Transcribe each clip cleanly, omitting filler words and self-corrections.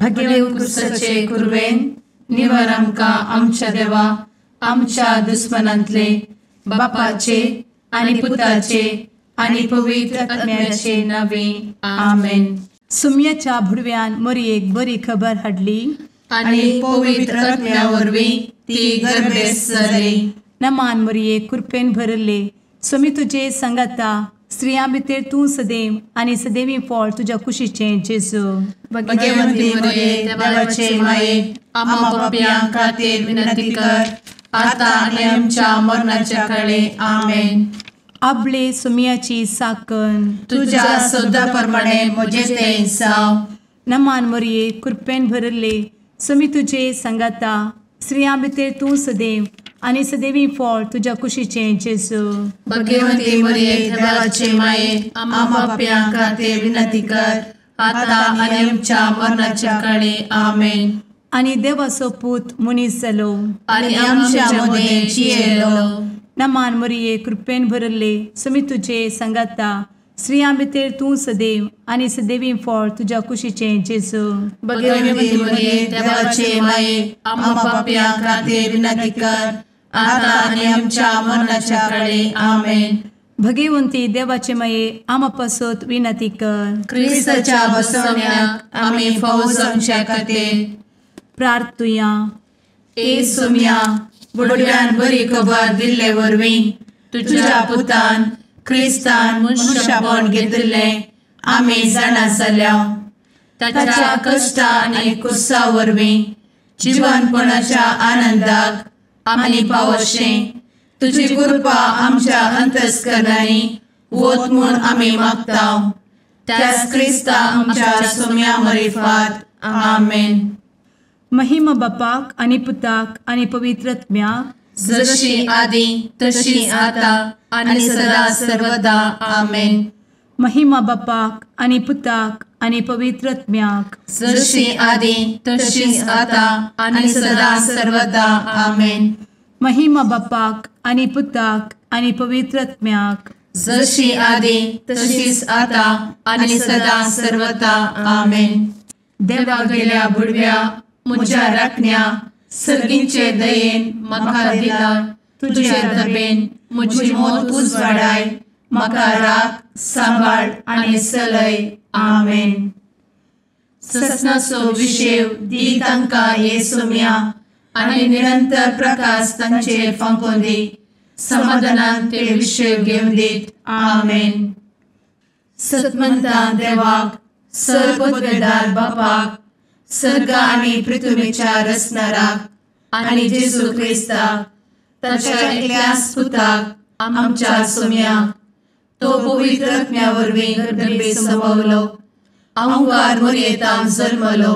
भगेव कुरवेन निवर आमकां आमच्या देवा आमच्या दुस्मनांतले बापाचे आनी पुताचे आनी पवित्र आत्म्याचे नावे आमेन. सुम्याच्या भुडव्यान मोरयेक बरी खबर हाडली आनी पवित्र आत्म्या वरवीं ती गर्भेस्त जाली. नमान मोरये, कृपेन भरले, स्वामी तुजे संगाता, स्त्रियां भितर तूं सदैव आनी सदैवी फळ तुज्या कुशीचें जेजू. भगवंती मोरये, देवाचे माये, आम्हा पापयां खातीर विनंती कर आता आनी आमच्या मरणाच्या काळे. आमेन. आपले सुम्याची साकन तुज्या सदा प्रमाणे म्हजें तें जावं. नमान मोरये, कृपेन भरले, स्वामी तुजे संगाता, स्त्रियां भितर तूं सदैव आनी सदैवी फळ तुज्या कुशीचें जेजू. भगवंती मोरये, देवाचे माये, आम्हा पापयां खातीर विनंती कर आता आनी आमच्या मरणाच्या काळे. आमेन. आनी देवाचो पूत मनीस जालो आनी आमच्या मदें जियेलो. नमान मोरये, कृपेन भरले, स्वामी तुजे संगाता, स्त्रियां भितर तूं सदैव आनी सदैवी फळ तुज्या कुशीचें जेजू. भगवंती मोरये, देवाचे माये, आम्हा पापयां खातीर विनंती कर आता आनी आमच्या मरणाच्या काळे. आमेन. भगवंती देवाचे माये, आम्हा पासत विनंती कर. क्रिस्ताच्या बसवण्याक आमी फावो जावच्या खातीर प्रार्थुया. ए सुम्या, बुडव्यान बरी खबर दिल्ले वरवीं तुज्या पुतान क्रिस्तान मनशापण घेतिल्लें आमी जाणा जाल्या. ताच्या कश्टा आनी कुसा वरवीं जिवनपणाच्या आनंदाक आमी पावशें तुजी कृपा आमच्या अंतस्करणांनी वत म्हूण आमी मागता. त्याच क्रिस्ता आमच्या सुम्या मरिफात. आमेन. महिमा बापाक आनी पुताक आनी पवित्र आत्म्याक, जशी आदी तशी आता आनी सदा सर्वदा. आमेन. महिमा बापाक आनी पुताक आनी पवित्र आत्म्याक, जशी आदी तशी आता आनी सदा सर्वदा. आमेन. महिमा बापाक आनी पुताक आनी पवित्र आत्म्याक, जशी आदी तशीच आता आनी सदा सर्वदा. आमेन. देवा गेल्या बुडव्या म्हज्या राखण्या सर्गींचे दयेन म्हाका दिला तुजे दबेन म्हजी मोत उजवाडाय, म्हाका राख सांबाळ आनी चलय. आमेन. ससनाचो विशेव दी तांकां हे सुम्या आनी निरंतर प्रकाश तांचेर फांकोवन दी, समाधानान ते विशेव घेवन दीत. आमेन. सतमंता देवाक, सर्वपदवेदार बापाक, सर्ग आनी पृथ्वीच्या रचणाराक आनी जेजू क्रिस्ताक ताच्या एकल्याच पुताक आमच्या सुम्याक, तो पवित्र आत्म्या वरवीं गर्भे संभवलो, अहंकार मोरयेतान जल्मलो,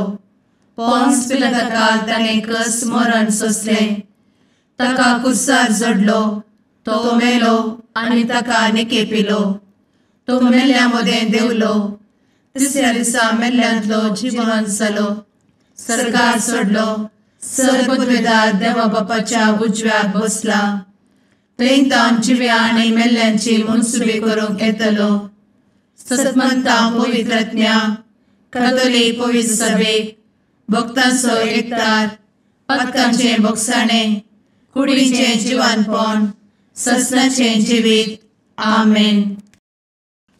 पोन्स पिलाताकाल ताणें कस मरण सोंसलें, ताका कुर्सार जडलो, तो मेलो आनी ताका निकेपिलो, तो मेल्ल्या मदें देंवलो, तिसऱ्या दिसा मेल्ल्यांतलो जिवन जालो, सर्गार सोडलो, सर्वपदवेदार देवा बापाच्या उजव्याक बसला, थंय तावन जिव्या आनी मेल्ल्यांची मनसुबी करूंक येतलो. सतमंता पवित्र आत्म्या, कातोलीक पवित्र सभेक, भक्तांचो एकतार, पातकांचें भोगसाणें, कुडीचें जिवानपण, ससनाचें जिवीत. आमेन.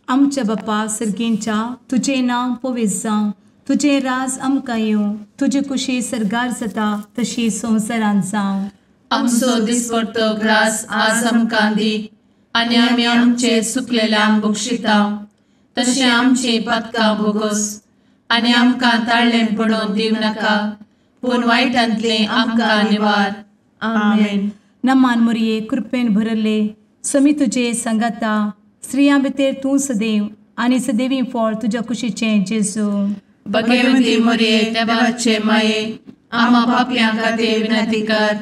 आमच्या बापा सर्गींच्या, तुजें नांव पवित्र जावं, तुजें राज आमकां येवं, तुजी कुशी सर्गार जाता तशी संवसारांत जावं. आमचो दिसपडतो ग्रास आज आमकां दी आनी आमी आमचे सुकलेल्यांक बक्षिता तशें आमची पातकां भोगोस आनी आमकां ताळ्ळें पडोवन दिवं नाका, पूण वायटांतलें आमकां निवार. आमेन. नमान मोरये, कृपेन भरले, स्वामी तुजे संगाता, स्त्रियां भितर तूं सदैव आनी सदैवी फळ तुज्या कुशीचें जेजू. भगवंती मोरये, देवाचे माये, आम्हा पापयां खातीर विनंती कर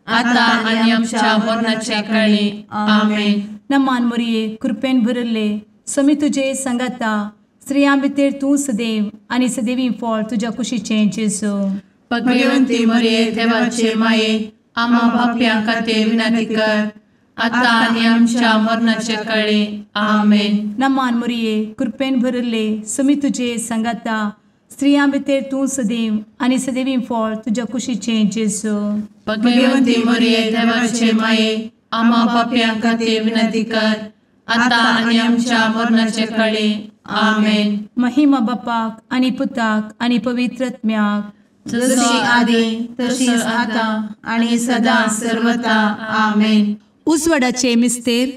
आता आनी आमच्या मरणाच्या काळी. आमेन. नमान मोरये, कृपेन भरले, स्वामी तुजे संगाता, स्त्रियां भितर तूं सदैव आनी सदैवी फळ तुज्या कुशीचें जेजू. भगवंती मोरये, देवाचे माये, आम्हा पापयां खातीर विनंती कर आता आनी आमच्या मरणाच्या काळी. आमेन. नमान मोरये, कृपेन भरले, स्वामी तुजे संगाता, स्त्रियां भितर तूं सदैव आनी सदैवी फळ तुज्या कुशीचें जेजू. भगवंती मरिये देवाचे माये, आम्हा पापयां खातीर विनंती कर, आतां आनी आमच्या मरणाचे कळे. आमेन. महिमा बापाक आनी पुताक आनी पवित्र आत्म्याक, जशी आदी तशीच आतां आनी सदां सर्वता. आमेन. उजवाडाचे मिस्तेर.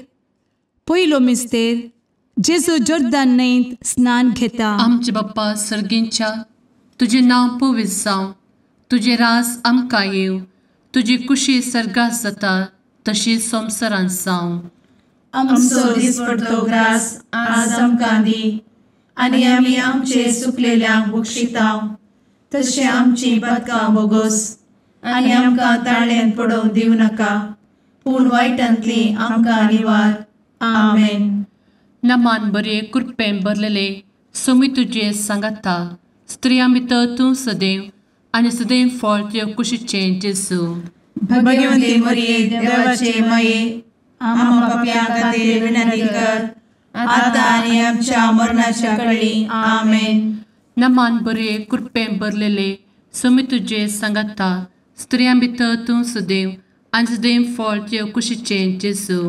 पयलो मिस्तेर, जेजू जोर्दान न्हंयत स्नान घेता. आमचे बाप्पा सर्गींच्या, तुजें नांव पवित्र जावं, तुजें राज आमकां येवं, तुजी कुशी सर्गात जाता तशी संवसारांत जावं. आमचो दिसपडतो ग्रास आज आमकां दी, आनी आमी आमचे सुकलेल्यांक बक्षिता तशें आमची पातकां बोगोस, आनी आमकां ताळ्यांत पडोवंक दिवं नाका, पूण वायटांतली आमकां निवार. आमेन. नमान बरे कृपेन भरलेले, सोमी तुजे सांगाता, स्त्रियां भितर तूं सदैव आनी सदैव फळ तुज्या कुशीचें जेजू. भगवंती मरिये देवाचे माये, आम्हा पापयां खातीर विनंती कर, आतां आनी आमच्या मरणाच्या कळी. आमेन. नमान बरे कृपेन भरलेले, सोमी तुजे सांगाता, स्त्रियां भितर तूं सदैव आनी सदैव फळ तुज्या कुशीचें जेजू.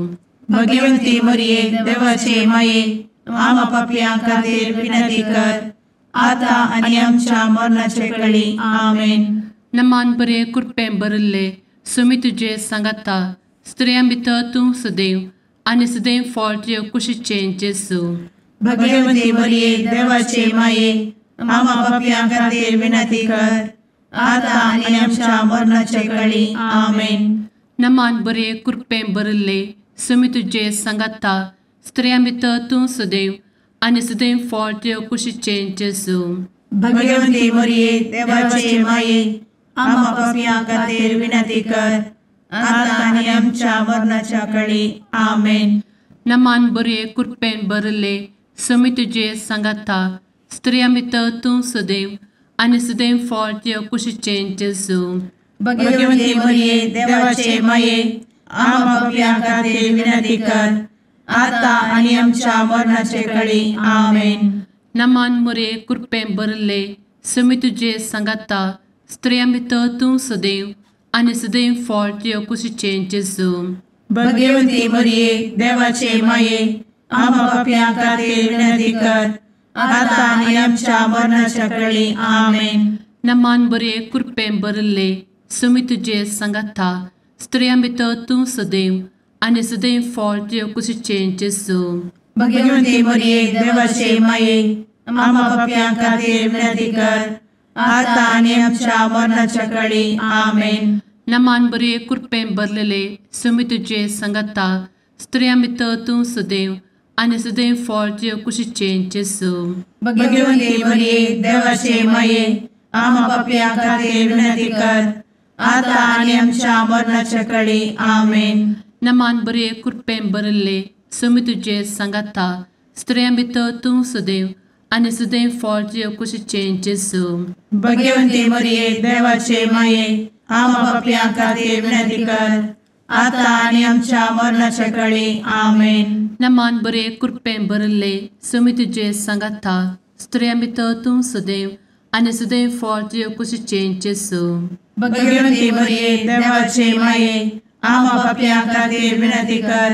भगवंती मरिये देवाचे माये, आम्हा पापयां खातीर विनंती कर, आतां आनी आमच्या मरणाचे कळी. आमेन. नमान बरे कृपेन भरिल्ले, सोमी तुजे सांगाता, स्त्रियां भितर तूं सदैव आनी सदैव फळ तुज्या कुशीचें जेजू. भगवंती मरिये देवाचे माये, आम्हा पापयां खातीर विनंती कर, आतां आनी आमच्या मरणाचे कळी. आमेन. नमान बरे कृपेन भरिल्ले, सोमी तुजे सांगाता, स्त्रियां भितर तूं सदैव आनी सदैव फळ तुज्या कुशीचें जेजू. भगवंती मरिये देवाचे माये, आम्हा पापयां खातीर विनंती कर, आतां आनी आमच्या मरणाच्या कळी. आमेन. नमान बरे कृपेन भरिल्ले, सोमी तुजे सांगाता, स्त्रियां भितर तूं सदैव आनी सदैव फळ तुज्या कुशीचें जेजू. भगवंती मरिये देवाचे माये, आम्हा पापयां खातीर विनंती कर, आतां आनी आमच्या मरणाचे कळी. आमेन. नमान मरिये कृपेन भरिल्ले, सोमी तुजे सांगाता, स्त्रियां भितर तूं सदैव आनी सदैव फळ तुज्या कुशीचें जेजू. भगवंती मरिये देवाचे माये, आम्हा पापयां खातीर विनंती कर, आतां आनी आमच्या मरणाच्या कळी. आमेन. नमान बरे कृपेन भरिल्ले, सोमी तुजे सांगाता, स्त्रियां भितर तूं सदैव आनी सदैव फळ तुज्या कुशीचें जेजू. भगवंती मरिये देवाचे माये, आम्हा पापयां खातीर विनंती कर, आतां आनी आमच्या मरणाच्या कळी. आमेन. नमान बरे कृपेन भरलेले, सोमी तुजे सांगाता, स्त्रियां भितर तूं सदैव आनी सदैव फळ तुज्या कुशीचें जेजू. भगवंती मरिये देवाचे माये, आम्हा पापयां खातीर विनंती कर, आतां आनी आमच्या मरणाच्या कळी. आमेन. नमान बरे कृपेन भरिल्ले, सोमी तुजे सांगाता, स्त्रियां भितर तूं सदैव आनी सदैव फळ तुज्या कुशीचें जेजू. भगवंती मरिये देवाचे माये, आम्हा पापयां खातीर विनंती कर, आतां आनी आमच्या मरणाच्या कळी. आमेन. नमान बरे कृपेन भरिल्ले, सोमी तुजे सांगाता, स्त्रियां भितर तूं सदैव आनी सदैव फळ तुज्या कुशीचें जेजू. भगवंती मरिये देवाचे माये, आम्हा पापयां खातीर विनंती कर,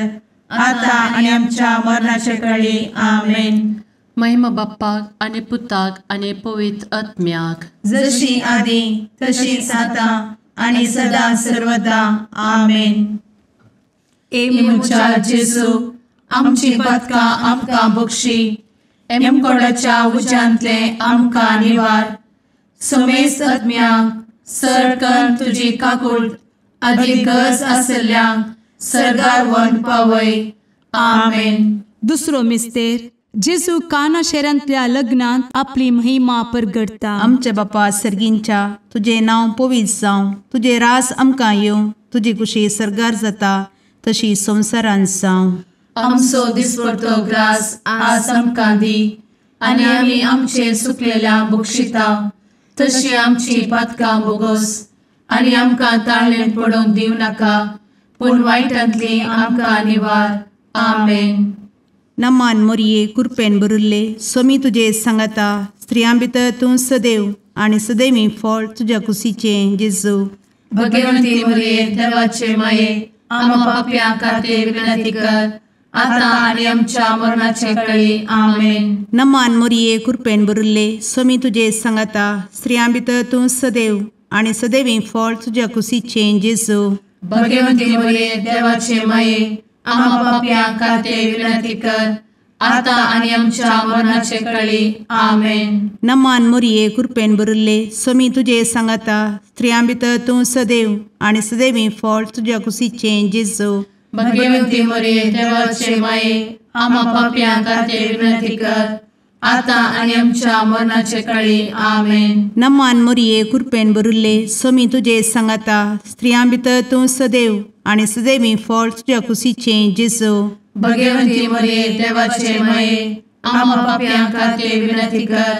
आतां आनी आमच्या मरणाचे कळी. आमेन. महिमा बाप्पाक आनी पुताक आनी पवित्र आत्म्याक, जशी आदी तशीच आतां आनी सदां सर्वदा. आमेन. ए म्हज्या जेजू, आमची पातकां आमकां बक्षी, एमकोडाच्या उज्यांतले आमकां निवार, समेस्त आत्म्यांक सर तुजी काकूट आदी गरज आसल्ल्यांक सर्गार व्हरून पावय. आमेन. दुसरो मिस्तेर, जेजू काना शहरांतल्या लग्नांत आपली महिमा परगटता. आमच्या बापा सर्गींच्या, तुजें नांव पवित्र जावं, तुजें राज आमकां येवं, तुजी कुशी सर्गार जाता तशी संवसारांत जावं. आमचो दिसपडतो ग्रास आज आमकां दी, आनी आमी आमचे सुकलेल्या बक्षिता तशी आमची पातकां बोगोस, आनी आमकां ताळ्ळेंत पडोवंक दिवं नाका, पूण वायटांतली आमकां निवार. आमेन. नमान मोरये कृपेन भरिल्ले, स्वामी तुजे सांगाता, स्त्रियां भितर तूं सदैव आनी सदैवी फळ तुज्या कुशीचें जेजू। भगवंती मरिये देवाचे माये आम्हा पाप्यां खातीर विनंती कर आता आनी आमच्या मरणाचे वेळी। आमेन। नमान मरिये कृपेन भरिल्ले स्वामी तुजे सांगाता स्त्रियां भितर तूं सदैव आनी सदैवी फळ तुज्या कुशीचें जेजू। भगवंती मरिये देवाचे माये आम्हा पाप्यां खातीर विनंती कर आता आनी आमच्या मरणाचे वेळी। आमेन। नमान मरिये कृपेन भरिल्ले स्वामी तुजे सांगाता स्त्रियां भितर तूं सदैव आनी सदैवी फळ तुज्या कुशीचें जेजू। भगवंती मरिये देवाचे माये आम्हा पाप्यां खातीर विनंती कर आता आनी आमच्या मरणाचे वेळी। आमेन। नमान मरिये कृपेन भरिल्ले स्वामी तुजे सांगाता स्त्रियां भितर तूं सदैव आनी सदैवी फळ तुज्या कुशीचें जेजू। भगवंती मरिये देवाचे माये आम्हा पाप्यां खातीर विनंती कर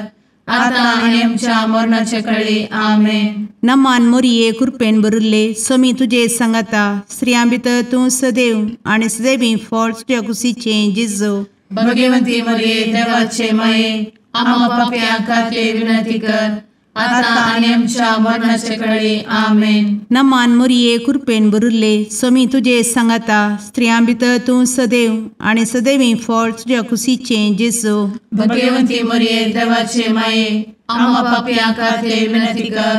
आता आनी आमच्या मरणाचे वेळी। आमेन। नमान मरिये कृपेन भरिल्ले स्वामी तुजे सांगाता स्त्रियां भितर तूं सदैव आनी सदैवी फळ तुज्या कुशीचें जेजू। भगवंती मरिये देवाचे माये आम्हा पाप्यां खातीर विनंती कर आता आनी आमच्या मरणाचे वेळी। आमेन। नमान मरिये कृपेन भरिल्ले स्वामी तुजे सांगाता स्त्रियां भितर तूं सदैव आनी सदैवी फळ तुज्या कुशीचें जेजू। भगवंती मरिये देवाचे माये आम्हा पाप्यां खातीर विनंती कर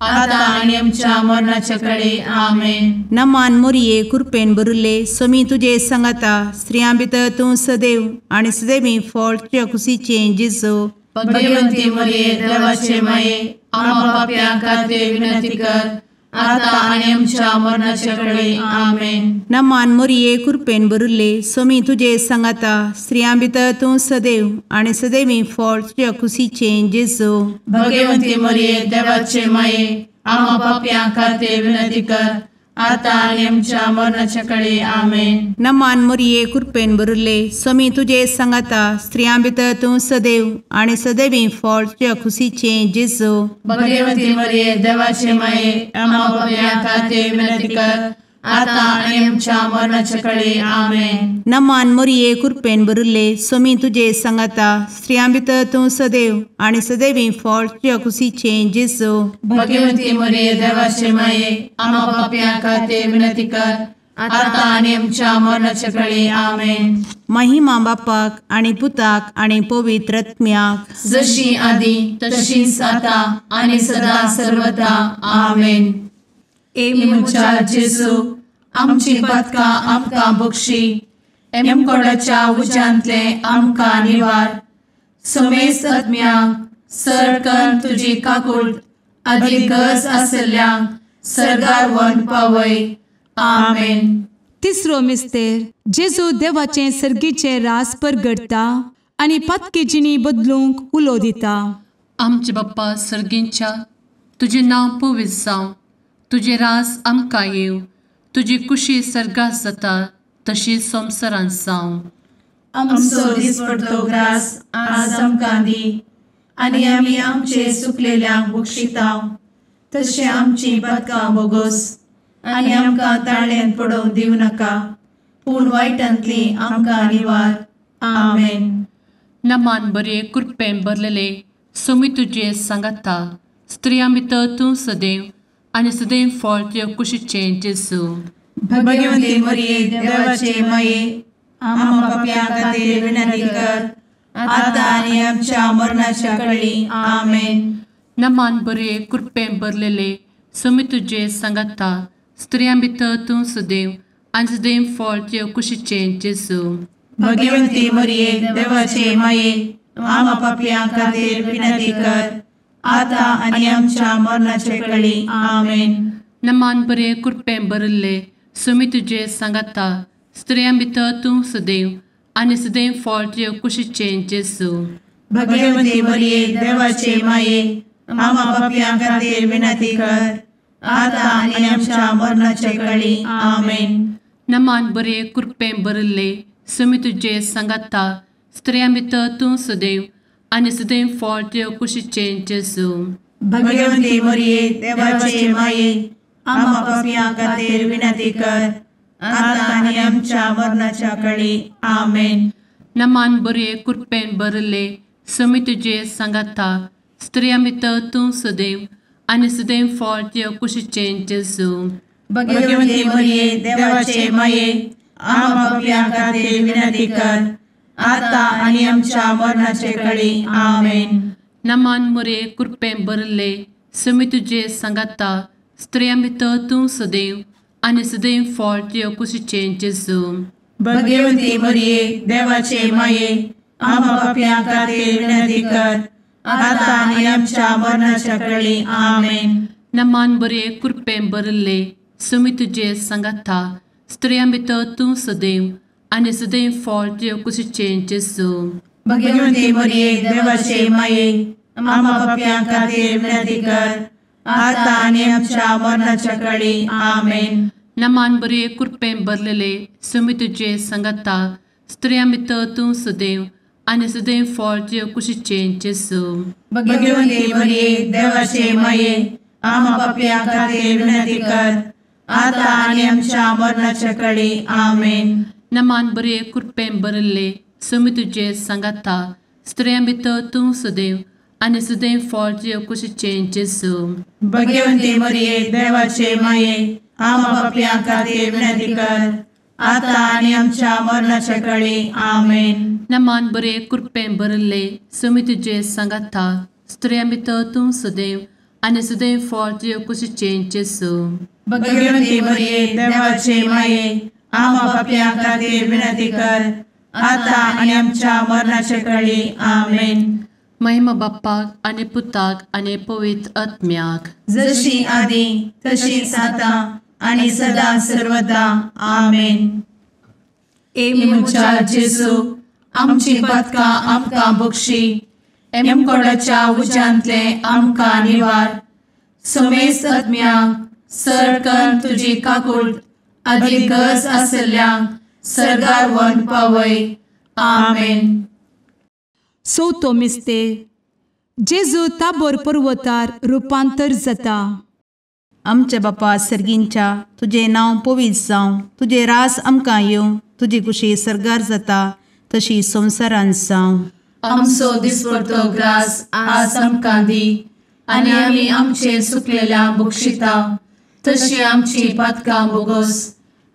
आता आनी आमच्या मरणाचे वेळी। आमेन। नमान मरिये कृपेन भरिल्ले स्वामी तुजे सांगाता स्त्रियां भितर तूं सदैव आनी सदैवी फळ तुज्या कुशीचें जेजू। भगवंती मरिये देवाचे माये आम्हा पाप्यां खातीर विनंती कर आता आनी आमच्या मरणाचे वेळी। आमेन। नमान मरिये कृपेन भरिल्ले स्वामी तुजे सांगाता स्त्रियां भितर तूं सदैव आनी सदैवी फळ तुज्या कुशीचें जेजू। भगवंती मरिये देवाचे माये आम्हा पाप्यां खातीर विनंती कर आता आनी आमच्या मरणाचे वेळी। आमेन। नमान मरिये कृपेन भरिल्ले स्वामी तुजे सांगाता स्त्रियां भितर तूं सदैव आनी सदैवी फळ तुज्या कुशीचें जेजू। भगवंती मरिये देवाचे माये आम्हा पाप्यां खातीर विनंती कर आता आनी आमच्या मरणाचे वेळी। आमेन। नमान मरिये कृपेन भरिल्ले स्वामी तुजे सांगाता स्त्रियां भितर तूं सदैव आनी सदैवी फळ तुज्या कुशीचें जेजू। भगवंती मरिये देवाचे माये आम्हा पाप्यां खातीर विनंती कर आता आनी आमच्या मरणाचे वेळी। आमेन। महिमा बापाक आनी पुताक आनी पवित्र आत्म्याक जशी आदी तशीच आता आनी सदा सर्वदा। आमेन। ए म्हज्या जेजू आमची पातकां आमकां बक्षी एमकोडाच्या उज्यांतले आमकां निवार समेस्त आत्म्यांक सरकन तुजी काकूट आदी गरज आशिल्ल्यांक सर्गार व्हरून पावय। आमेन। तिसरो मिस्तेर जेजू देवाचें सर्गीचें रास परगटता आनी पातकी जिणी बदलूंक उलो दिता। आमचे बाप्पा सर्गींच्या तुजें नांव पवित्र जावं, तुजें रास आमकां येवं, तुजी कुशी सर्गात जाता तशी संवसारांत जावं। आमचो दिसपडतो ग्रास आज आमकां दी आनी आमी आमचे सुकलेल्यांक बक्षिता तशें आमची पातकां बोगोस आनी आमकां ताळ्यान पडोवंक दिवं नाका पूण वायटांतली आमकां निवार। आमेन। नमान बरे कृपेन भरलेले स्वामी तुजे सांगाता स्त्रियां भितर तूं सदैव आनी सदैव फळ तुज्या कुशीचें जेजू। भगवंती मरिये देवाचे माये आम्हा पाप्यां खातीर विनंती कर आता आनी आमच्या मरणाच्या वेळी। आमेन। नमान बरे कृपेन भरलेले स्वामी तुजे सांगाता स्त्रियां भितर तूं सदैव आनी सदैव फळ तुज्या कुशीचें जेजू। भगवंती मरिये देवाचे माये आम्हा पाप्यां खातीर विनंती कर आता आनी आमच्या मरणाचे वेळी। आमेन। नमान बरे कृपेन भरिल्ले स्वामी तुजे सांगाता स्त्रियां भितर तूं सदैव आनी सदैव फळ तुज्या कुशीचें जेजू। भगवंती मरिये देवाचे माये आम्हा पाप्यां खातीर विनंती कर आता आनी आमच्या मरणाचे वेळी। आमेन। नमान बरे कृपेन भरिल्ले स्वामी तुजे सांगाता स्त्रियां भितर तूं सदैव आनी सदैव फळ तुज्या कुशीचें जेजू। भगवंती मरिये देवाचे माये आम्हा पाप्यां खातीर विनंती कर आता आनी आमच्या मरणाच्या वेळी। आमेन। नमान बरे कृपेन भरिल्ले समी तुजे सांगाता स्त्रियां भितर तूं सदैव आनी सदैव फळ तुज्या कुशीचें जेजू. भगवती मरिये देवाचे माये आम्हा पाप्यां खातीर विनंती कर आता आनी आमच्या मरणाचे कळी. आमेन. नमान मोरये कृपेन भरिल्ले समी तुजे सांगाता स्त्रियां भितर तूं सदैव आनी सदैव फळ तुज्या कुशीचें जेजू. भगवती मरिये देवाचे माये आम्हा पाप्यां खातीर विनंती कर आता आनी आमच्या मरणाच्या कळी. आमेन. नमान बरे कृपेन भरिल्ले समी तुजे सांगाता स्त्रियां भितर तूं सदैव आनी सदैव फळ तुज्या कुशीचें जेजू. भगवती मरिये देवाचे माये आम्हा पाप्यां खातीर विनंती कर आता आनी आमच्या मरणाच्या कळी. आमेन. नमान बरे कृपेन भरलेले समी तुजे सांगाता स्त्रियां भितर तूं सदैव आनी सदैव फळ तुज्या कुशीचें जेजू. भगवती मरिये देवाचे माये आम्हा पाप्यां खातीर विनंती कर आता आनी आमच्या मरणाच्या कळी. आमेन. नमान बरे कृपेन भरिल्ले समी तुजे सांगाता स्त्रियां भितर तूं सदैव आनी सदैव फळ तुज्या कुशीचें जेजू. भगवती मरिये देवाचे माये आम्हा पाप्यां खातीर विनंती कर आता आनी आमच्या मरणाच्या कळी. आमेन. नमान बरे कृपेन भरिल्ले समी तुजे सांगाता स्त्रियां भितर तूं सदैव आनी सदैव फळ तुज्या कुशीचें जेजू. भगवती मरिये देवाचे माये आम्हा पाप्यां खातीर विनंती कर आता आनी आमच्या मरणाच्या कळी. आमेन. महिमा बाप्पाक आनी पुताक आनी पवित्र आत्म्याक, जशी आदी तशीच आता आनी सदा सर्वदा. आमेन. ए म्हज्या जेजू आमची पातकां आमकां बक्षी, एमकोडाच्या उज्यांतले आमकां निवार, समेस्त आत्म्यांक सरकन तुजी काकूट आदी गरज आसल्ल्यांक सर्गार व्हरून पावय. आमेन. चवथो मिस्तेर जेजू ताबोर पर्वतार रुपांतर जाता. आमच्या बापा सर्गींच्या तुजें नांव पवित्र जावं, तुजें राज आमकां येवं, तुजी कुशी सर्गार जाता तशी संवसारांत जावं. आमचो दिसपडतो ग्रास आज आमकां दी आनी आमी आमचे सुकलेल्या बक्षिता तशी आमची पातकां बोगोस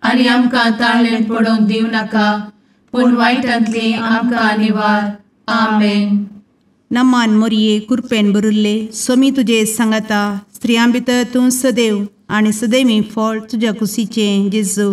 आनी आमकां ताळेन पडोवंक दिवं नाका पूण वायटांतली आमकां निवार. आमेन. नमान मोरये कृपेन भरिल्ले स्वामी तुजे सांगाता स्त्रियां भितर तूं सदैव आनी सदैवी फळ तुज्या कुशीचें जेजू.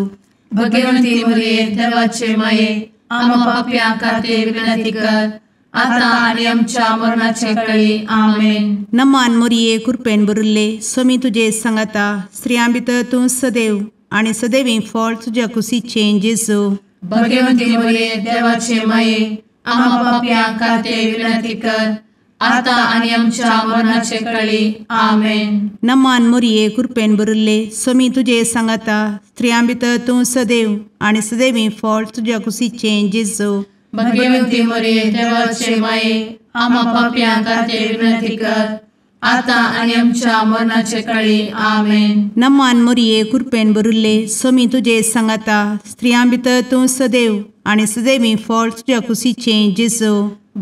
भगवंती मोरये देवाचे माये आम्हा पाप्यां खातीर विनंती कर आता आनी आमच्या मरणाचे कळी. आमेन. नमान मोरये कृपेन भरिल्ले स्वामी तुजे सांगाता स्त्रियां भितर तूं सदैव आनी सदैवी फळ तुज्या कुशीचें जेजू. भगवंती मोरये देवाचे माये आम्हा पाप्यां खातीर विनंती कर आता आनी आमच्या मरणाचे कळी. आमेन. नमान मोरये कृपेन भरिल्ले स्वामी तुजे सांगाता स्त्रियां भितर तूं सदैव आनी सदैवी फळ तुज्या कुशीचें जेजू. भगवंती मोरये देवाचे माये आम्हा पाप्यां खातीर विनंती कर आता आनी आमच्या मरणाचे कळी. आमेन. नमान मोरये कृपेन भरिल्ले स्वामी तुजे सांगाता स्त्रियां भितर तूं सदैव आनी सदैवी फळ तुज्या कुशीचें जेजू.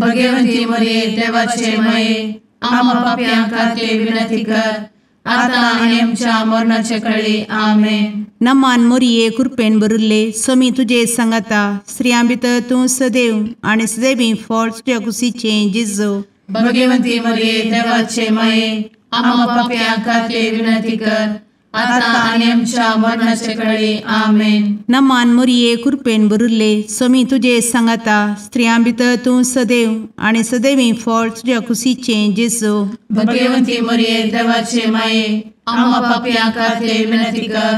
भगवंती मोरये देवाचे माये आम्हा पाप्यां खातीर विनंती कर आता आनी आमच्या मरणाचे कळी. आमेन. नमान मोरये कृपेन भरिल्ले स्वामी तुजे सांगाता स्त्रियां भितर तूं सदैव आनी सदैवी फळ तुज्या कुशीचें जेजू. भगवंती मोरये देवाचे माये आम्हा पाप्यां खातीर विनंती कर आता आनी आमच्या मरणाचे कळी. आमेन. नमान मोरये कृपेन भरिल्ले स्वामी तुजे सांगाता स्त्रियां भितर तूं सदैव आनी सदैवी फळ तुज्या कुशीचें जेजू. भगवंती मोरये देवाचे माये आम्हा पाप्यां खातीर विनंती कर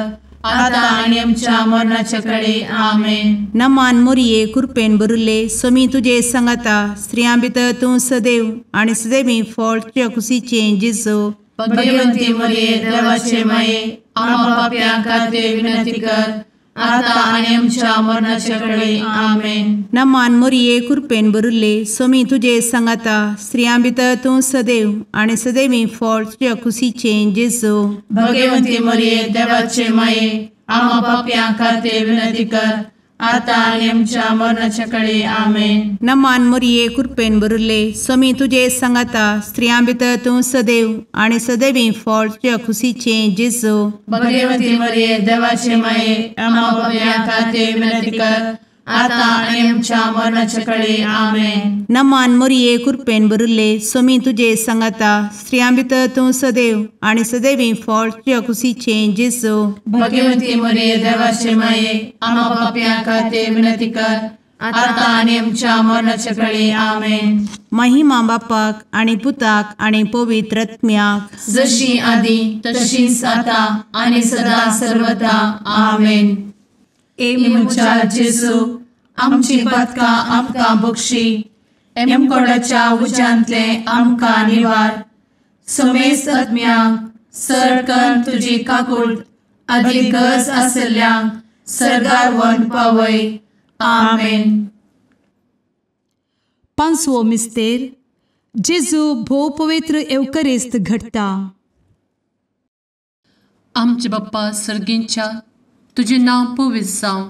आता आनी आमच्या मरणाचे कळी. आमेन. नमान मोरये कृपेन भरिल्ले स्वामी तुजे सांगाता स्त्रियां भितर तूं सदैव आनी सदैवी फळ तुज्या कुशीचें जेजू. भगवंती मोरये देवाचे माये आम्हा पाप्यां खातीर विनंती कर आता आनी आमच्या मरणाचे कळी. आमेन. नमान मोरये कृपेन भरिल्ले स्वामी तुजे सांगाता स्त्रियां भितर तूं सदैव आनी सदैवी फळ तुज्या कुशीचें जेजू. भगवंती मोरये देवाचे माये आम्हा पाप्यां खातीर विनंती कर आतां आनी आमच्या मरणाच्या कळे. आमेन. नमान मोरये कृपेन भरिल्ले स्वामी तुजे सांगाता, स्त्रियां भितर तूं सदैव आनी सदैवी फळ तुज्या खुशीचें जेजू. भगवती मरिये देवाचे माये, आम्हा पाप्यां खातीर विनंती कर, आतां आनी आमच्या मरणाच्या कळे. आमेन. नमान मोरये कृपेन भरिल्ले स्वामी तुजे सांगाता, स्त्रियां भितर तूं सदैव आनी सदैवी फळ तुज्या खुशीचें जेजू. भगवती मरिये देवाचे माये, आम्हा पाप्यां खातीर विनंती कर, आतां आनी आमच्या मरणाच्या कळे. आमेन. महिमा बापाक आनी पुताक आनी पवित्र आत्म्याक, जशी आदी तशीच आतां आनी सदा सर्वदा. आमेन. ए म्हज्या जेजू, आमची पातकां आमकां बक्षी, एमकोडाच्या उज्यांतले आमकां निवार, समेस्त आत्म्यांक सरकन तुजी काकूट आदी गरज आशिल्ल्यांक सर्गार व्हरून पावय. आमेन. पांचवो मिस्तेर, जेजू भोव पवित्र एवकरिस्त घडटा. आमचे बाप्पा सर्गींच्या, तुजें नांव पवित्र जावं,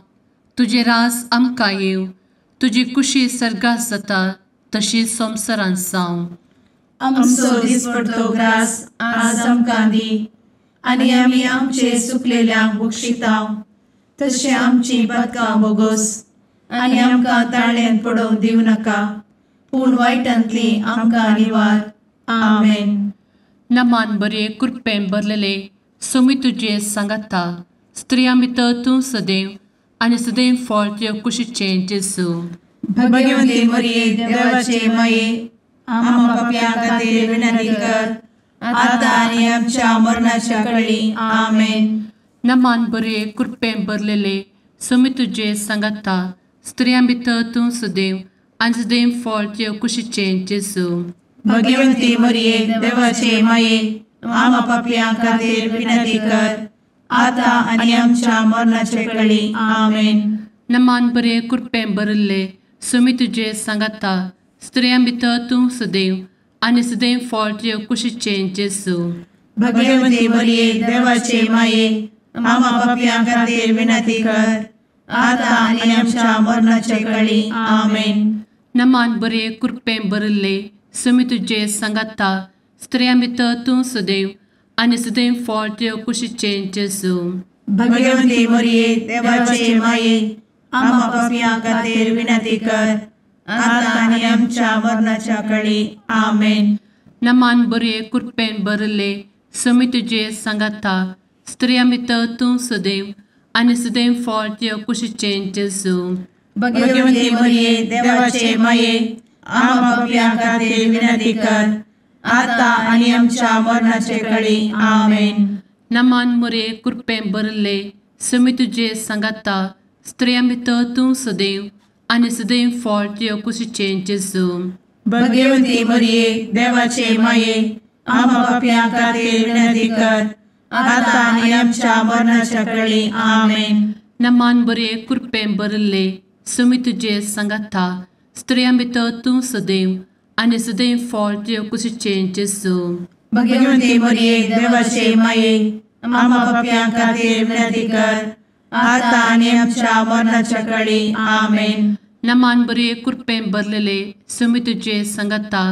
तुजें राज आमकां येवं, तुजी कुशी सर्गात जाता तशी संवसारांत जावं. आमचो दिसपडतो ग्रास आज आमकां दी, आनी आमी आमचे सुकलेल्यांक बक्षिता तशें आमची पातकां बोगोस, आनी आमकां ताळ्यांत पडोवंक दिवं नाका, पूण वायटांतली आमकां निवार. आमेन. नमान बरे कृपेन भरलेले स्वामी तुजे सांगाता, स्त्रियां भितर तूं सदैव आनी सदैव फळ तुज्या कुशीचें जेजू. भगवती मरिये देवाचे माये, आम्हा पाप्यां खातीर विनंती कर, आतां आनी आमच्या मरणाच्या कळी. आमेन. नमान बरे कृपेन भरलेले स्वामी तुजे सांगाता, स्त्रियां भितर तूं सदैव आनी सदैव फळ तुज्या कुशीचें जेजू. भगवती मरिये देवाचे माये, आम्हा पाप्यां खातीर विनंती कर, आतां आनी आमच्या मरणाचे कळी. आमेन. नमान बरे कृपेन भरिल्ले स्वामी तुजे सांगाता, स्त्रियां भितर तूं सदैव आनी सदैव फळ तुज्या कुशीचें जेजू. भगवती मरिये देवाचे माये, आम्हा पाप्यां खातीर विनंती कर, आतां आनी आमच्या मरणाचे कळी. आमेन. नमान बरे कृपेन भरिल्ले स्वामी तुजे सांगाता, स्त्रियां भितर तूं सदैव आनी सदैव फळ तुज्या कुशीचें जेजू. भगवती मरिये देवाचे माये, आम्हा पाप्यां खातीर विनंती कर, आतां आनी आमच्या मरणाच्या कळी. आमेन. नमान बरे कृपेन भरिल्ले स्वामी तुजे सांगाता, स्त्रियां भितर तूं सदैव आनी सदैव फळ तुज्या कुशीचें जेजू. भगवती मरिये देवाचे माये, आम्हा पाप्यां खातीर विनंती कर, आतां आनी आमच्या मरणाचे कळी. आमेन. नमान मरिये कृपेन भरिल्ले स्वामी तुजे सांगाता, स्त्रियां भितर तूं सदैव आनी सदैव फळ तुज्या कुशीचें जेजू. भगवती मरिये देवाचे माये, आम्हा पाप्यां खातीर विनंती कर, आतां आनी आमच्या मरणाच्या कळी. आमेन. नमान बरे कृपेन भरिल्ले स्वामी तुजे सांगाता, स्त्रियां भितर तूं सदैव आनी सदैव फळ तुज्या कुशीचें जेजू. भगवती मरिये देवाचे माये, आम्हा पाप्यां खातीर विनंती कर, आतां आनी आमच्या मरणाच्या कळी. आमेन. नमान बरे कृपेन भरलेले स्वामी तुजे सांगाता,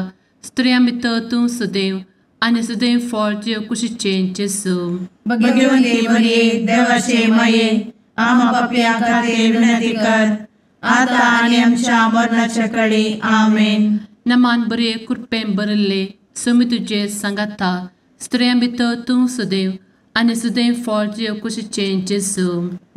स्त्रियां भितर तूं सदैव आनी सदैव फळ तुज्या कुशीचें जेजू. भगवती मरिये देवाचे माये, आम्हा पाप्यां खातीर विनंती कर, आतां आनी आमच्या मरणाच्या कळी. आमेन. नमान बरे कृपेन भरिल्ले स्वामी तुजे सांगाता, स्त्रियां भितर तूं सदैव आनी सदैव फळ तुज्या कुशीचें जेजू.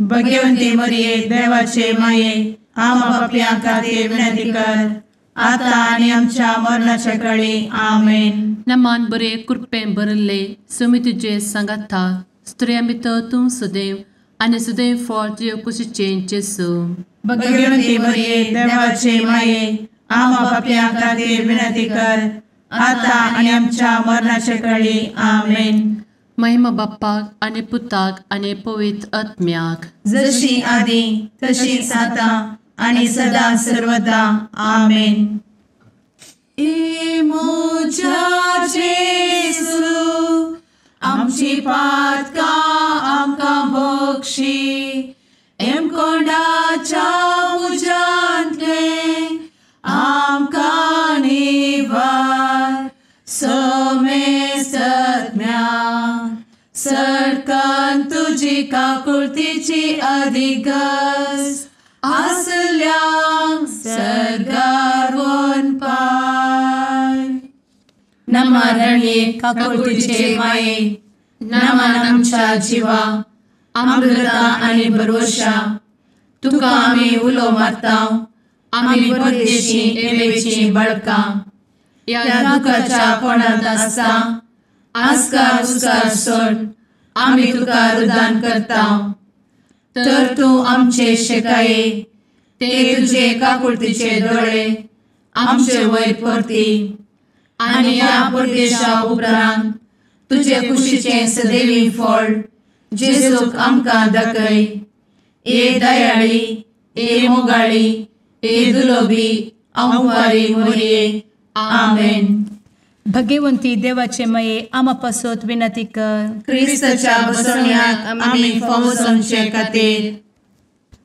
भगवती मरिये देवाचे माये, आम्हा पाप्यां खातीर विनंती कर, आतां आनी आमच्या मरणाच्या कळी. आमेन. नमान बरे कृपेन भरिल्ले स्वामी तुजे सांगाता, स्त्रियां भितर तूं सदैव आनी सदैव फळ तुज्या कुशीचें जेजू. भगवती मरिये देवाचे माये, आम्हा पाप्यां खातीर विनंती कर, आतां आनी आमच्या मरणाच्या कळी. आमेन. महिमा बाप्पाक आनी पुताक आनी पवित्र आत्म्याक, जशी आदी तशीच आतां आनी सदा सर्वदा. आमेन. ए म्हज्या जेजू, आमची पातकां आमकां बक्षी, एमकोंडाच्या तुजी काकुळतीची अधिगस आसल्यांक सर्गार वनपाय. नमा रणये काकुळतीचे माये, नमन आमच्या जिवा, अमृता आनी भरवशा, तुका आमी उलो मारता, आमी परदेशी एवेची बळकां, ह्या दुखाच्या कोणांत आसता आस्कार उस्कार सोड आमी तुका रुदान करता. तर तूं आमचे शेकाये ते तुजे काकुळतीचे दोळे आमचे वयर परती आनी ह्या परदेशा उपरांत तुजे कुशीचें सदैवी फळ जेजूक आमकां दाखय. ए दयाळी, ए मोगाळी, ए दुलोबी अंवारी मोरये. आमेन. भगवंती देवाचे मये आमा पासत विनंती कर. क्रिस्ताच्या बसवण्याक आमी फावो जावचे खातीर.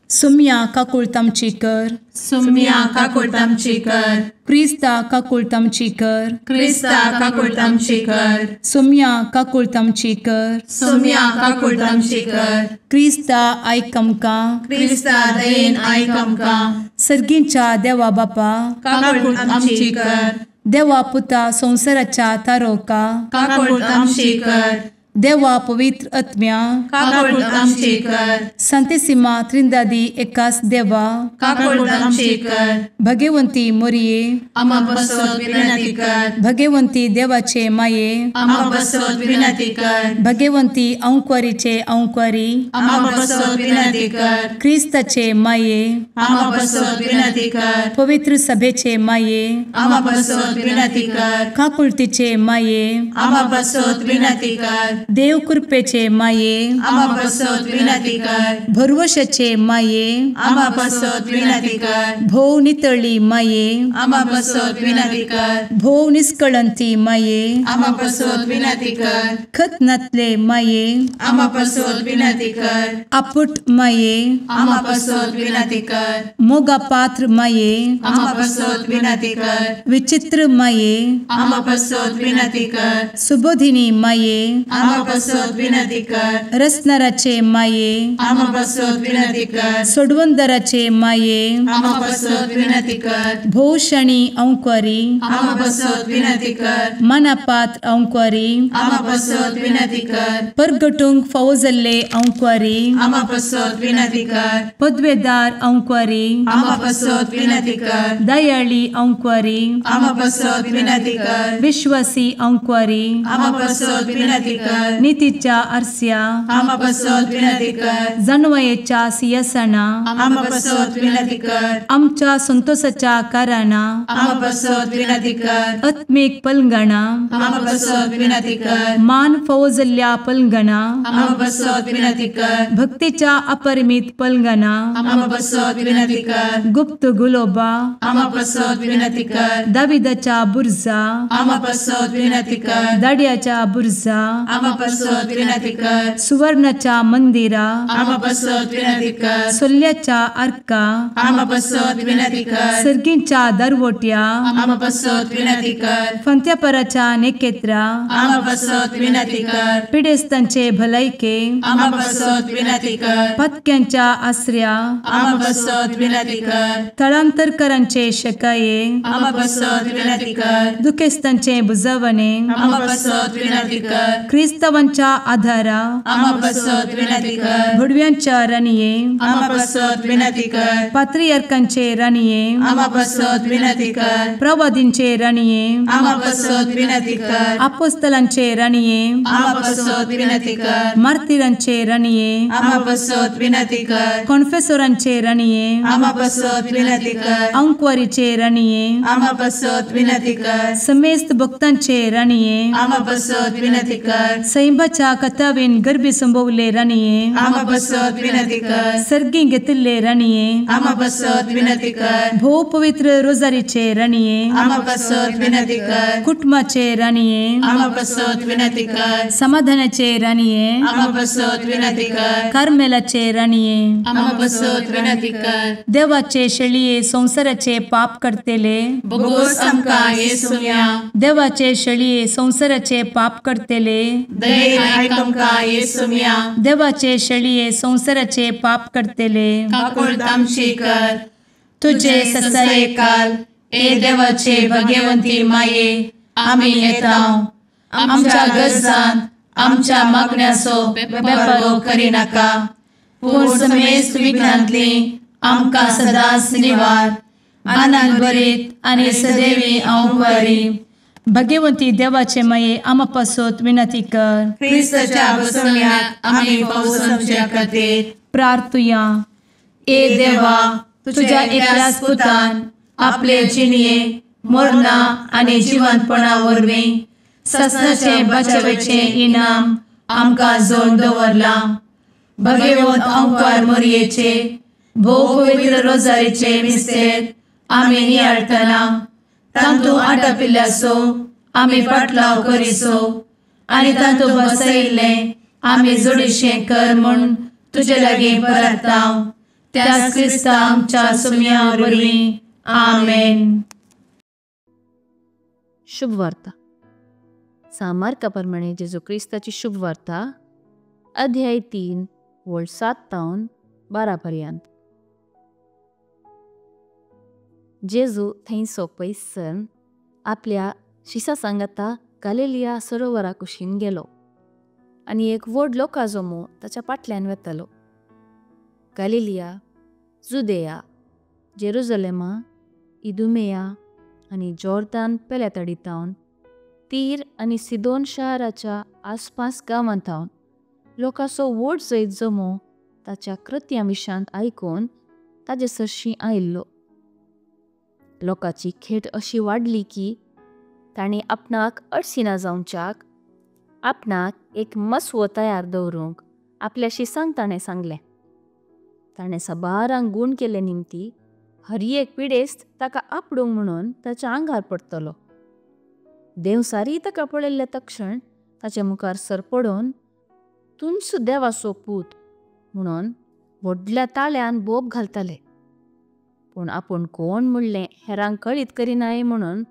सुम्या काकुळट आमची कर. सुम्या काकुळट आमची कर. क्रिस्ता काकुळट आमची कर. क्रिस्ता काकुळट आमची कर. सुम्या काकुळट आमची कर. सुम्या काकुळट आमची कर. क्रिस्ता आयक आमकां. क्रिस्ता दयेन आयक आमकां. सर्गींच्या देवा बापा काकुळट आमची कर. देवा पुता संवसाराच्या तारोका काकुळट आमची कर. देवा पवित्र आत्म्या काकुळट आमची कर. संतेसिमा त्रिंदादी एकास देवा काकुळट आमची कर. भगवंती मोरये आमा पासत विनंती कर. भगवंती देवाचे माये आमा पासत विनंती कर. भगवंती अंकुरीचे अंकुरी आमा पासत विनंती कर. क्रिस्ताचे माये आमा पासत विनंती कर. पवित्र सभेचे माये आमा पासत विनंती कर. काकुळतीचे माये आमा पासत विनंती कर. देव कृपेचे माये आमा पासत विनंती कर. भरवशाचे माये आमा पासत विनंती कर. भोव नितळी माये आमा पासत विनंती कर. भोव निष्कळंती माये आमा पासत विनंती कर. खत नातले माये आमा पासत विनंती कर. आपुट माये आमा पासत विनंती कर. मोगा पात्र माये आमा पासत विनंती कर. विचित्र माये आमा पासत विनंती कर. सुबोधिनी माये आमा पासत विनंती कर. रसनाराचे माये आमा पासत विनंती कर. सोडवंदराचे माये आमा पासत विनंती कर. भोवशणी अंकुरी आमा पासत विनंती कर. मनापात्र अंकुरी आमा पासत विनंती कर. परगटूंक फावो जाल्ले अंकुरी आमा पासत विनंती कर. पदवेदार अंकुरी आमा पासत विनंती कर. दयाळी अंकुरी आमा पासत विनंती कर. विश्वासी अंकुरी आमा पासत विनंती कर. नितीच्या आरस्या आमा पासत विनंती कर. जानवयेच्या सिंहासना आमा पासत विनंती कर. आमच्या संतोषाच्या कारणा आमा पासत विनंती कर. आत्मीक पलंगणा आमा पासत विनंती कर. मान फावो जाल्ल्या पलंगणा आमा पासत विनंती कर. भक्तीच्या अपरिमित पलंगणा आमा पासत विनंती कर. गुप्त गुलोबा आमा पासत विनंती कर. दाविदाच्या बुर्जा आमा पासत विनंती कर. दाड्याच्या बुर्जा आमा पासत विनंती कर. सुवर्णाच्या मंदिरा आमा पासत विनंती कर. सोल्ल्याच्या आर्का आमा पासत विनंती कर. सर्गींच्या दरवट्या आमा पासत विनंती कर. फंत्यापराच्या नेकेत्रा आमा पासत विनंती कर. पिडेस्तांचे भलायके आमा पासत विनंती कर. पत्क्यांच्या आसऱ्या आमा पासत विनंती कर. थळांतरकरांचे शकाये आमा पासत विनंती कर. दुखेस्तांचे बुजवणे आमा पासत विनंती कर. क्रिस्तावांच्या आधारा आमा पासत विनंती कर. भुडव्यांच्या राणये आमा पासत विनंती कर. पात्रियार्कांचे राणये आमा पासत विनंती कर. प्रवादींचे राणये आमा पासत विनंती कर. आपोस्तलांचे राणये आमा पासत विनंती कर. मार्तिरांचे राणये आमा पासत विनंती कर. कॉन्फेसोरांचे राणये आमा पासत विनंती कर. अंकुवारीचे राणये आमा पासत विनंती कर. समेस्त भक्तांचे राणये आमा पासत विनंती कर. सैंबाच्या कथावेन गर्भी संभवले राणये आमा पासत विनंती कर. सर्गी घेतिल्ले राणये आमा पासत विनंती कर. भोव पवित्र रोजारीचे राणये आमा पासत विनंती कर. कुटुंबाचे राणये आमा पासत विनंती कर. समाधानाचे राणये आमा पासत विनंती कर. कार्मेलाचे राणये आमा पासत विनंती कर. देवाचे शेळये संवसाराचे पाप करतेले बोगोस आमकां येसुम्या देवाचे शेळये संवसाराचे पाप करतेले दयेन आयक आमकां येसुम्या. देवाचे शेळये संवसाराचे पाप करतले काकुळट आमची कर. तुजे ससायेकाल ए देवाचे भगवंती माये आमी येता आमच्या गरजान आमच्या मागण्याचो बेपर्वो करिनाका पूण समेस्त विघ्नांतली आमकां सदांच निवार. आनंद भरीत आनी सदैवी अंवकारी. भगवंती देवाचे माये आमा पासत विनंती कर. क्रिस्ताच्या बसवण्याक आमी पावसाच्या खातीर प्रार्थुया. ए देवा तुझ्या एकल्याच पुतान आपले जिणये मरणा आनी जिवंतपणा वरवीं ससनाचे बचावेचे इनाम आमकां जोड दवरलां. भगवंत अंकार मोरयेचे भोव पवित्र रोजारीचे मिस्तेर आमी नियाळटना तांतू आटापिल्ल्याचो आमी पाटलाव करिसो आनी तांतू बसयिल्लें आमी जोडीशें कर म्हूण तुजे लागीं परता त्याच क्रिस्ता आमच्या सुम्या वरवीं. आमेन. शुभ वार्ता. सामार्का प्रमाणे जेजू क्रिस्ताची शुभ वार्ता अध्याय 3 वळ 7 तावन 12 पर्यंत. जेजू थंयसो पयस सरन आपल्या शिसा सांगाता गालिलिया सरोवरा कुशीन गेलो आनी एक व्हड लोकाजमो ताच्या फाटल्यान वेतालो. गालिलिया, जुदेया, जेरुजलेमा, इदुमेया आनी जॉर्दान पेल्यातडी तावन तीर आनी सिदोन शाराच्या आसपास गांवांत तावन लोकांचो व्हड जैत जमो ताच्या कृत्यां विशांत आयकून ताजे सरशीं आयिल्लो. लोकांची खेट अशी वाडली की तांणी आपणाक अडसिना जावच्याक आपणाक एक मसवो तयार दवरूंक आपल्या शिसांक ताणें सांगलें. ताणें साबारांक गूण केले निमती हर एक पिडेस्त ताका आपडूंक म्हणून ताच्या आंगार पडटलो. देवसारी ताका पळयल्ले तक्षण ताचे मुखार सरपडून तुमचो देवाचो पूत म्हणून व्हडल्या ताळ्यान बोब घालताले. पूण आपूण कोण म्हणलें हेरांक कळीत करिनाय म्हणून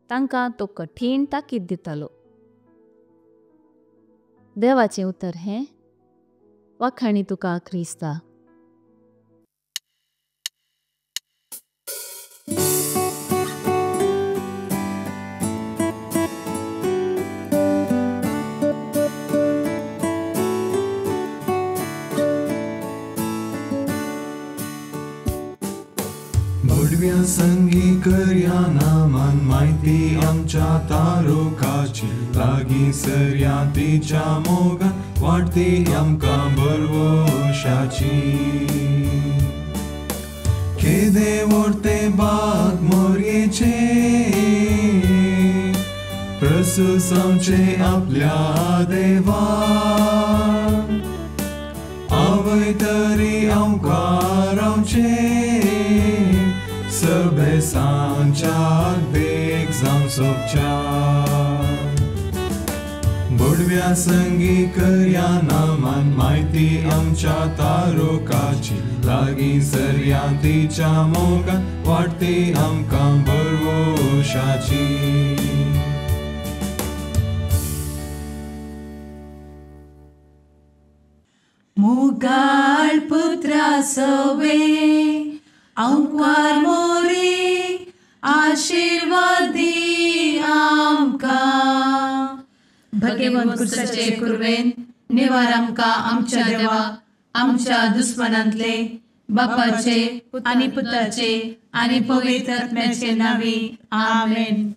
तांकां तो कठीण ताकीद दितालो. देवाचें उतर हें. वाखाणी तुका क्रिस्ता. संगी करया नामान माहिती आमच्या तारुकाची लागीं सरया तिच्या मोगान वाडती आमकां बरवशाची. केदे व्हडते बाग मोरयेचे प्रसुसांचे आपल्या देवा आवय तरी आमकां रावचें सबेसांच्याक देख जावं सोबच्या. बोडव्या संगी करया नामान माहिती आमच्या तारुकाची लागीं सरया तिच्या मोगान वाडती आमकां बरवशाची. मोगाळ पुत्रा सवे अंकार मोरी आशीर्वादी आमकां. भगवंत क्रिस्ताचे कुर्वेन निवार आमकां आमच्या देवा आमच्या दुस्मनांतले बापाचे आनी पुताचे आनी पवित्र आत्म्याचे नांवी. आमेन.